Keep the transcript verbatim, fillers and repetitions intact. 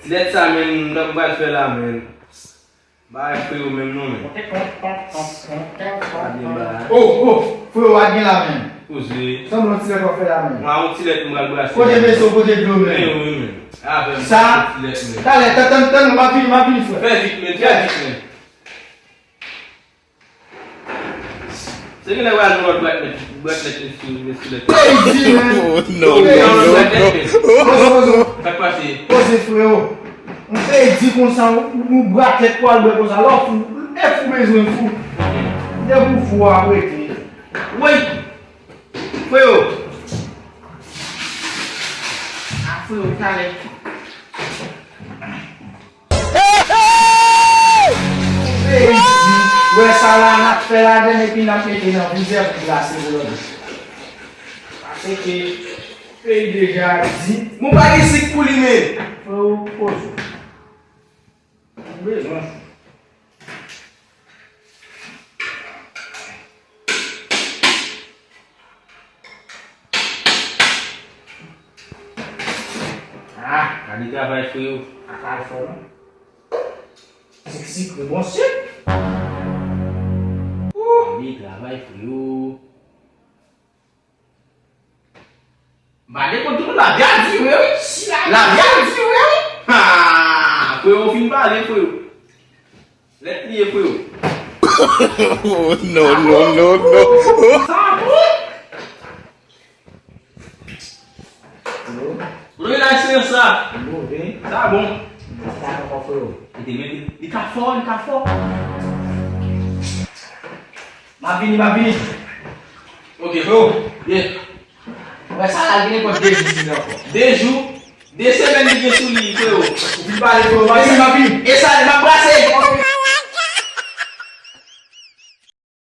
Ti lèt sa, menm, m pral fè la, menm. Bay frè yo menm non, menm. Pa gen bagay. Oh, oh, frè yo, pa gen la, menm. Poze. Sanble yon ti lèt w ap fè la, menm. Mwen, yon ti lèt m pral brase. Kote veso, kote dlo, menm. Wi, wi, menm. Avè m, sa, yon ti lèt, menm. Talè, tann, tann, tann, m ap vini, m ap vini, frè. Fè vit, menm, fè vit, menm. Se genlè w al nan lòt bwat lèt, bwat lèt estilèt. Pèdi, menm. Oh, non, non, non, non. Poze, poze. Sa k pase? Poze, freo. M pèdi konsa, yon bwat lèt pou al bwè konsa. Lè w fou, e fou bezwen fou. Depi w fou, w ap rete. Woy! Freo! A, freo, talè. Hey! Hey! Wè sa la n ap fè ladann epi n ap mete nan vizè pou glase pou lòt. Paske peyi deja di. Mwen pa gen sik pou li, men. Frè, ou poze. Ou bezwen. Ah, gade travay, freo. Pa ka fè, non. Sik, sik, men bon sik. Ouh. Gade travay, freo. M pa dekonn tou, lavi a di vre, wi. Si lavi a di vre, wi. Ha! Freo, ou fin pale, freo. Lèt li ye, freo. Oh, non, non, non, non. Sa bon? Freo, la eksperyans sa. Move. Sa bon. Sa bon, freo. Li te mete, li ka fò, li ka fò. M ap vini, m ap vini. Ok, freo. Yeah. Wè sa la, gen nenpòt de jou sou li ankò. De jou? De semèn li gen sou li, freo. Ou fin pale, freo, m ap vini, m ap vini. E sa